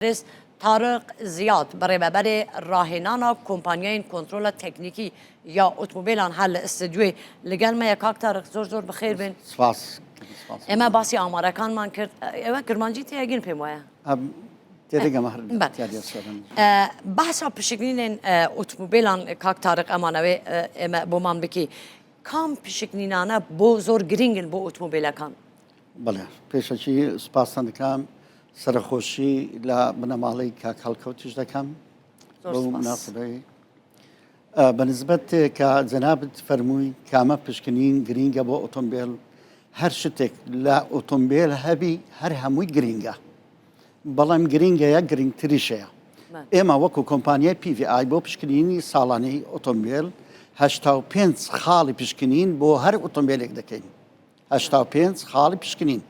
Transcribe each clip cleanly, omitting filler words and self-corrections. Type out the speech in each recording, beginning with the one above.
بەڕێز تارق زیاد بەڕێوەبەرێ ڕاهێنانا کۆمپانیایên کۆنترۆلا تەکنیکی یا ئۆتۆمبێلان هەر لە ئستدیۆی لەگەل مەیە کاک تارق زۆر زۆر بەخێر بێن. سپاس. ئێمە باسی ئامارەکانمان کرد ئێوە کرمانجی تێگەن پێم وایە. تێدەگەم هەر بەحسا پشکنینên ئۆتۆمبێلان کاک تارق ئەمانەوێ ئێمە بۆمان بکی کام پشکنینانە بۆ زۆر گرنگن بۆ ئۆتۆمبێلەکان؟ بەڵێ پێشەکی سوپاستان دەکەم سەرەخۆشی لە بنەماڵەی کاک هەڵکەوتیش دەکەم بەو مناسبەی بەنسبەت کە جەنابت فەرمووی کامە پشکنین گرینگە بۆ ئۆتۆمبیل هەر شتێک لە ئۆتۆمبیل هەبی هەر هەمووی گرینگە بەڵام گرینگەیە گرنگتریشەیە ئێمە وەکو کۆمپانیای PVI بۆ پشکنینی ساڵانەی ئۆتۆمبیل 85 خاڵی پشکنین بۆ هەر ئۆتۆمبیلێک دەکەین 85 خاڵی پشکنین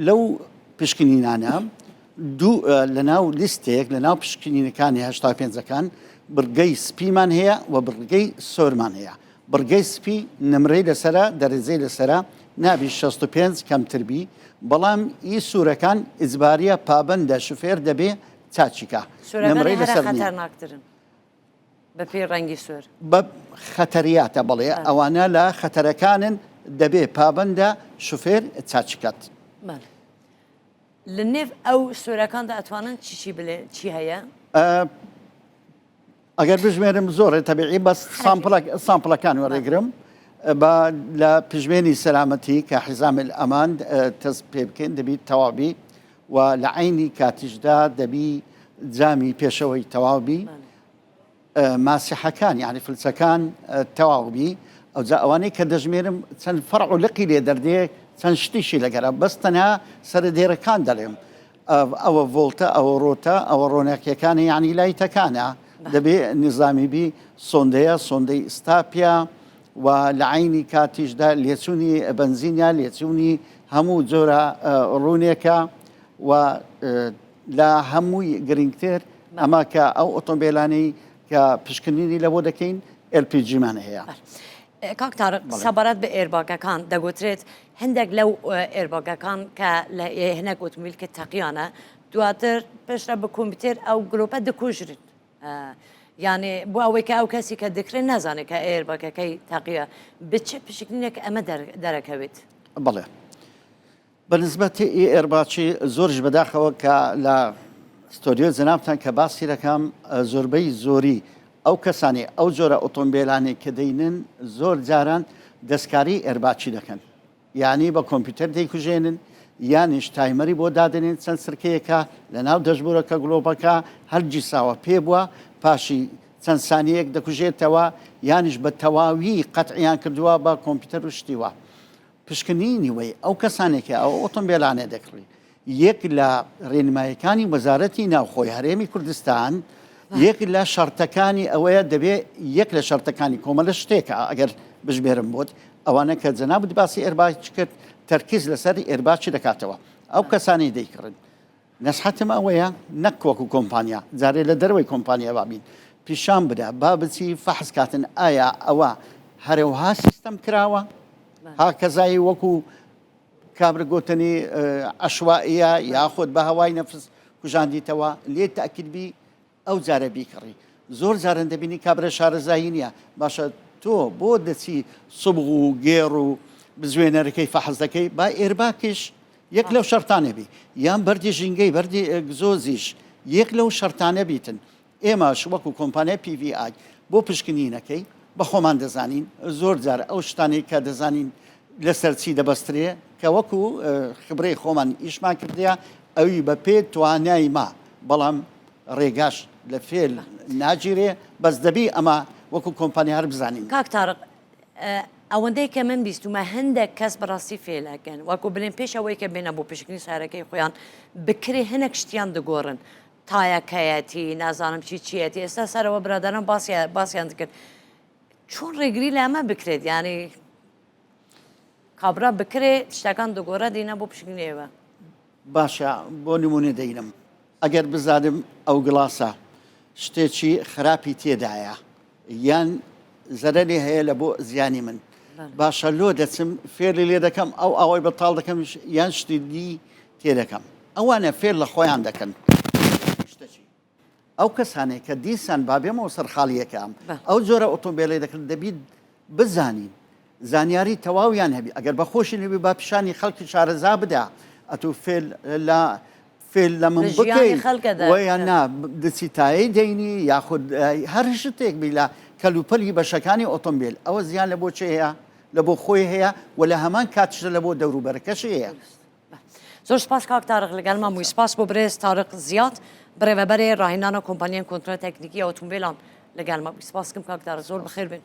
لەو پشکنینانە دوو لەناو لیستێک لەناو پشکنینەکانی 85ەکان بڕگەی سپیمان هەیە و بڕگەی سۆرمان هەیە بڕگەی سپی نمرەی لەسرە دەرەجەی لەسرە نابی 65 کەمتر بی بەڵام ئی سوورەکان ئیجباریە پابندە شوفێر دەبێ چاچیکە نمرەی لەسەر خەتەرناکترن. بە پێی ڕەنگی سوور. بە خەتەریاتە بەڵێ ئەوانە لە خەتەرەکانن دەبێ پابەندە شوفێر چاچکات. بەڵێ لە نێو ئەو سوورەکاندا ئەتوانن چی چی بلێ چی هەیە؟ ئەگەر بژمێرم زۆرە تەبیعی بەس sample ەکان وەرەگرم بە لە پژمێنی سەلامەتی کە حزام الأمان تەست پێ بکەین دەبی تەواوبی و لە عەینی کاتیشدا دەبی جامی پێشەوەی تەواو بی ماسیحەکان یعنی فلچەکان تەواو بی ئەوجا ئەوانەی کە دەژمێرم چەند فەرع و لقی لێ دەردێ چەند شتیشی لەگەرە بەس تەنها سەرە دێرەکان دەڵێم ئەوە ڤۆڵتە ئەوە ڕۆتە ئەوە ڕۆنەکیەکانی یعنی light ەکانە دەبێ نظامی بی سۆندەیە سۆندەی ستاپیا و لە عەینی کاتیشدا لێچوونی بەنزینە، لێچوونی هەموو جۆرە ڕوونێکە و لە هەمووی گرنگتر ئەمە کە ئەو ئۆتۆمبیلانەی کە پشکنینی لەبۆ دەکەین LPG مان هەیە. کاک تارق سەبارەت بە airbag ەکان دەگوترێت هەندێک لەو airbag ەکان کە لە هەنێک ئۆتۆمبیل کە تەقیانە دواتر پشتە بە کۆمپیوتێر ئەو گلۆپە دەکوژرن یانێ بۆ ئەوەی کە ئەو کەسی کە دەکرێت نازانێت کە airbag ەکەی تاقیە بە چ پشکنینێک ئەمە دەرەکەوێت؟ بەڵێ بە نسبەت airbag ی زۆرش بەداخەوە کە لە ستۆدیۆ جەنابتان کە باسی دەکەم زۆربەی زۆری ئەو کەسانی ئەو جۆرە ئۆتۆمبیلانەی کە دەینن زۆر جاران دەستکاری airbag ی دەکەن یانی بە کۆمپیوتەر دەیکوژێنن یانیش timer ی بۆ دادەنێن چەند سرکەیەکە لەناو دەشبورەکە گلۆپەکە هەر گیرساوە پێ بووە پاشی چەند سانیەک دەکوژێتەوە یانیش بە تەواوی قەتعیان کردووە بە کۆمپیوتەر و شتی وا پشکنینی وەی ئەو کەسانێکە ئەو ئۆتۆمبیلانە دەکڕی یەک لە ڕێنمایەکانی وەزارەتی ناوخۆی هەرێمی کوردستان یەک لە شەرتەکانی ئەوەیە دەبێ یەک لە شەرتەکانی کۆمەلە شتێکە ئەگەر بژمێرم بۆت ئەوانە کە جەنابت باسی airbag کرد تەرکیز لەسەر airbag ی دەکاتەوە ئەو کەسانی دەیکڕن نەسحەتم ئەوەیە نەک وەکو کۆمپانیا جارێ لە دەرەوەی کۆمپانیا بابین پیشان بدە با بچی فەحس کاتن ئایا ئەوە هەرەوها سیستەم کراوە هاکەزایی وەکو کابرا گۆتەنی عەشوائیە یاخود بە هەوای نەفس کوژاندیتەوە لێ تاکید بی ئەو جارە بیکڕی زۆر جارن دەبینی کابرا شارەزایی نییە باشە تۆ بۆ دەچی سبغ و گێڕ و بزوێنەرەکەی فەحز دەکەی با airbag یش یەک لەو شەرتانە بی یان بەردی ژینگەی بەردی ئەگزۆزیش یەک لەو شەرتانە بیتن ئێمەش وەکو کۆمپانیای PVI بۆ پشکنینەکەی بە خۆمان دەزانین، زۆر جار ئەو شتانەی کە دەزانین لەسەر چی دەبەسترێ کە وەکو خبرەی خۆمان ئیشمان کردیە ئەوی بە پێ توانای ما، بەڵام ڕێگاش لە فێل ناگیرێ، بەس دەبی ئەمە وەکو کۆمپانیا هەر بزانین. کاک تارق ئەوەندەی کە من بیستومە هەندێک کەس بەڕاستی فێل ئەکەن وەکو بلێن پێش ئەوەی کە بێنە بۆ پشکنی سارەکەی خۆیان بکرێ هەنێک شتیان دەگۆڕن تایەکەیەتی نازانم چی چیەتی ئێستا سەرەوە برادەران باسیان دەکرد چۆن ڕێگری لە ئەمە بکرێت یعنی کابرا بکرێ شتەکان دەگۆڕە دینە بۆ پشکنێوە باشە بۆ نمونە دەینم ئەگەر بزانم ئەو گڵاسە شتێکی خراپی تێدایە یان زەرەری هەیە لە بۆ زیانی من باشە لۆ دەچم فێری لێ دەکەم ئەو ئاوای بەتاڵ دەکەم یان شتی دی تێ دەکەم ئەوانە فێر لە خۆیان دەکەن. ئەو کەسانەی کە دیسان با بێمەوە سەر خاڵی یەکەم ئەو جۆرە ئۆتۆمبێلەی دەکرد دەبیت بزانین زانیاری تەواویان هەبی ئەگەر بەخۆشی نەبی با پیشانی خەڵکی شارەزا بدا ئەتوو فێل لە فێل لە من بکەی وەیان نا دچی تایەی دەینی یاخود هەر شتێک بی لە کەلوپەلی بەشەکانی ئۆتۆمبیل ئەوە زیان لە بۆ چێ هەیە لە بۆ خۆی هەیە و لە هەمان کاتیشدا لە بۆ دەوروبەرەکەشی هەیە. زۆر سپاس کاک تارق لەگەڵمان بووی سپاس بۆ برێز تارق زیاد بڕێوەبەرێ ڕاهێنانە کۆمپانیای کۆنترۆل تەکنیکی ئۆتۆمبیلان لەگەڵمان بووی سپاس کم کاک تارق زۆر بەخێر بێن.